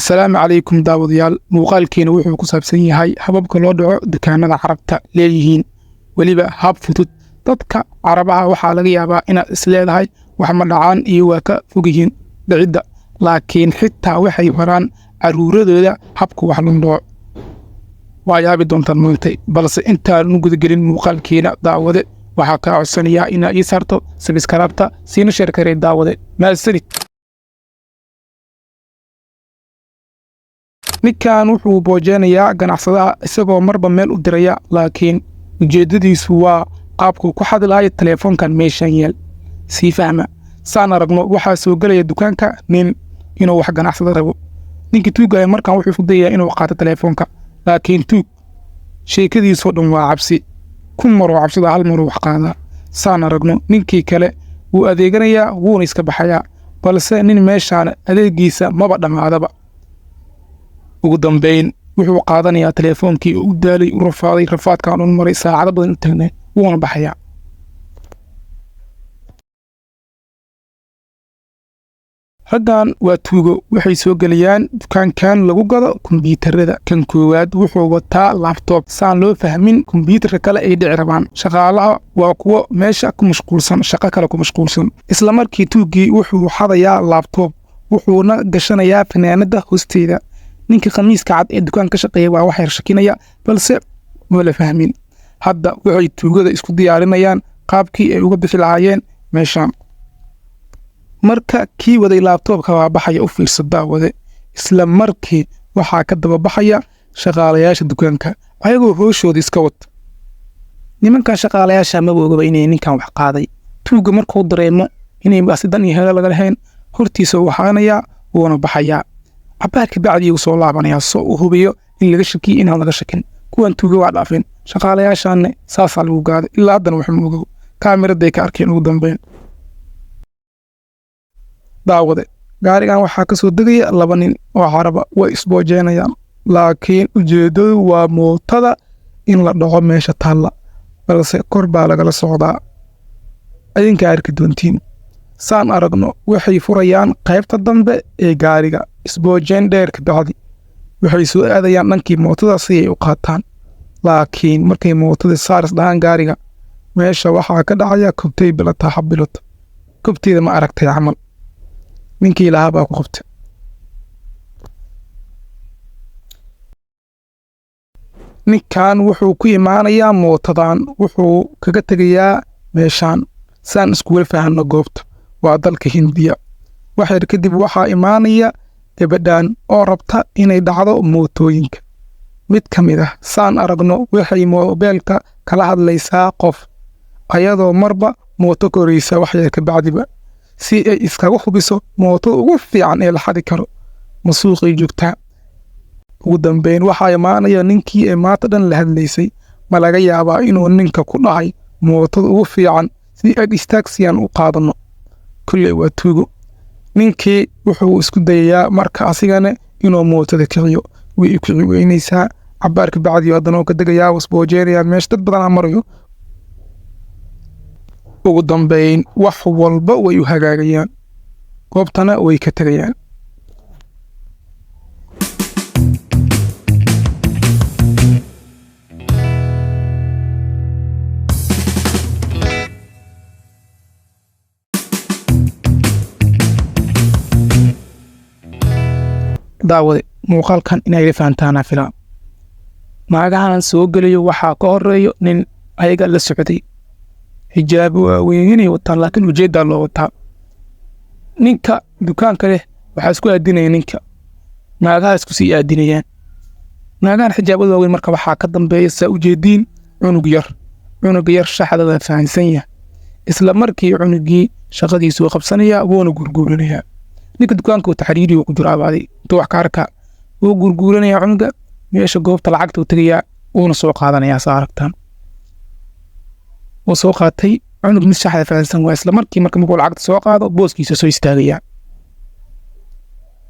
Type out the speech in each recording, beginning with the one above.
Asalaamu calaykum daawadayaal. Muuqaalkeena wuxuu ku saabsan yahay hababka loo dhaco dukaanada Carabta leeyihiin, weliba hab fudud. Dadka Carabaha waxaa laga yaabaa inaad isleedahay wax ma dhacaan iyo waa ka fog yihiin dhicidda, laakiin xitaa waxay baraan carruuradooda habka wax loo dhaco. Waa yaabi doontaan maantay, balse intaanu gudagelin muuqaalkeena, daawade, waxaa kaa codsanayaa inaad ii saarto subscribe-ta, siina share karee. Daawade, mahadsanid. Ninkan wuxuu boojeynayaa ganacsadaha isagoo marba meel u diraya, laakiin ujeeddadiisu waa qaabkuu ku xadi lahayo teleefoonkan meeshan yeel. Sii fahma. Saan aragno, waxaa soo gelaya dukaanka nin inuu wax ganacsado rabo. Ninkii tuugaya markan wuxuu isku dayayaa inuu qaato teleefoonka, laakiin tuug sheekadiisoo dhan waa cabsi. Kun maroo cabsida hal maruu wax qaadaa. Saan aragno, ninkii kale wuu adeeganayaa, wuuna iska baxayaa, balse nin meeshaan adeegiisa maba dhammaadaba. Ugu dambeyn wuxuu qaadanayaa teleefoonkii oo u daalay, u rafaaday, rafaadkan un maray, saacado badan u taagnay, wuuna baxayaa. Raggan waa tuugo, waxay soo gelayaan dukaankan lagu gado kombiyuutarada. Kan koowaad wuxuu wataa laptop, saan loo fahmin kombiyuutarka kale ay dhici rabaan. Shaqaalaha waa kuwo meesha ku mashquulsan, shaqo kale ku mashquulsan. Isla markii tuuggii wuxuu xadayaa laptop, wuxuuna gashanayaa fanaanada hoosteeda. Ninka khamiiska cad ee dukaan ka shaqeeya waa wax yar shakinaya, balse ma la fahmin. Hadda waxay tuugada isku diyaarinayaan qaabkii ay uga bixi lahaayeen meeshan. Marka kii waday laptopka waa baxaya. U fiirsa, daawade, isla markii waxaa ka daba baxaya shaqaalayaasha dukaanka ayagoo hooshooda iska wata. Nimankan shaqaalayaasha maba ogaba inay ninkan wax qaaday. Tuugga markuu dareemo inay asidan iyo helo laga lahayn, hortiisa uu waxaanayaa, wuuna baxayaa. Cabaar kabacdii uu soo laabanayaa soo uu hubiyo in laga shakiyo inaan laga shakin. Kuwan tuuga waa dhaafeen, shaqaalayaashaanne saasaa lagu gaaday. Ilaa haddana waxma ogow, kaamiraday ka arkeen ugu dambeyn. Daawade, gaarigan waxaa ka soo degaya laba nin oo Caraba. Way isboojeenayaan, laakiin ujeeddadu waa mootada in la dhaco meesha taalla, balse kor baa lagala socdaa. Idinkaa arki doontiin. Saan aragno, waxay furayaan qaybta dambe ee gaariga. Isboojeen dheer kabacdi waxay soo aadayaan dhankii mootada si ay u qaataan, laakiin markay mootada saaris dhahaan gaariga, meesha waxaa ka dhacaya kobtay bilata xabilata. Kobteeda ma aragtay camal, ninkii lahaa baa ku qabtay. Ninkan wuxuu ku imaanayaa mootadan, wuxuu kaga tegayaa meeshaan. Saan iskugula fahanno, goobta waa dalka Hindiya. Waxyar kadib waxaa imaanaya gabadhan oo rabta inay dhacdo mootooyinka mid ka mid ah. Saan aragno, waxay moobeelka kala hadlaysaa qof, ayadoo marba mooto koraysa. Waxyar kabacdiba, si ay iskaga hubiso mootada ugu fiican ee la xadi karo ma suuqay joogtaa. Ugu dambeyn waxaa imaanaya ninkii ee maanta dhan la hadlaysay. Ma laga yaabaa inuu ninka ku dhahay mootada ugu fiican si ag istaagsiyan u qaadano? Kulley waa tuugo. Ninkii wuxuu isku dayayaa marka asigana inuu mootada kiciyo, way kici weynaysaa. Cabaar kabacdi haddana uu ka degayaa, wasboojeenayaa, meesha dad badanaa marayo. Ugu dambeyn wax walba way u hagaagayaan, goobtana way ka tegayaan. Daawade, muuqaalkan inay la fahantaana filaa. Naagahan soo gelayo waxaa ka horeeyo nin ayaga la socday. Xijaabo waaweynay wataan, laakiin ujeeddaa loo wataa. Ninka dukaanka leh waxaa isku aadinaya ninka, naagaha isku sii aadinayaan naagahan xijaabada waaweyn. Marka waxaa ka dambeeya, saa ujeediin, cunug yar. Cunuga yar shaxda waa fahansan yahay. Isla markii cunugii shaqadiisuu qabsanayaa, wuuna gurguuranayaa. Ninka dukaanka uu taxriiri ku jiro abaaday intuu wax ka arkaa, wuu gurguuranayaa cunuga. Meesha goobta lacagta uu tegayaa, wuuna soo qaadanayaa. Saa aragtaan, wuu soo qaatay. Cunug mid shaxda fahansan waa. Isla markii marka markuu lacagta soo qaado, booskiisa soo istaagayaa.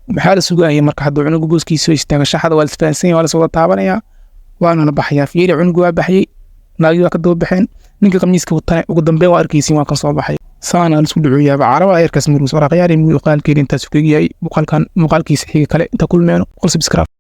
Maxaa la sugaaya marka? Hadduu cunugu booskiisa soo istaago, shaxda waa la isfahansan yahay, waa la soo taabanayaa, waana la baxayaa. Fiiri, cunugu waa baxyey, naagii waa ka daba baxeen. Ninka khamiiska watana ugu dambeyn waa arkaysiin, waa kan soo baxay. Saana la isku dhacoyaaba carabada heerkaas marus. Waraaqyaari muuqaalkeena intaas ku yahay. Muuqaalkan muuqaalkiisa xiga kale inta kulmeeno, 100 subscribe.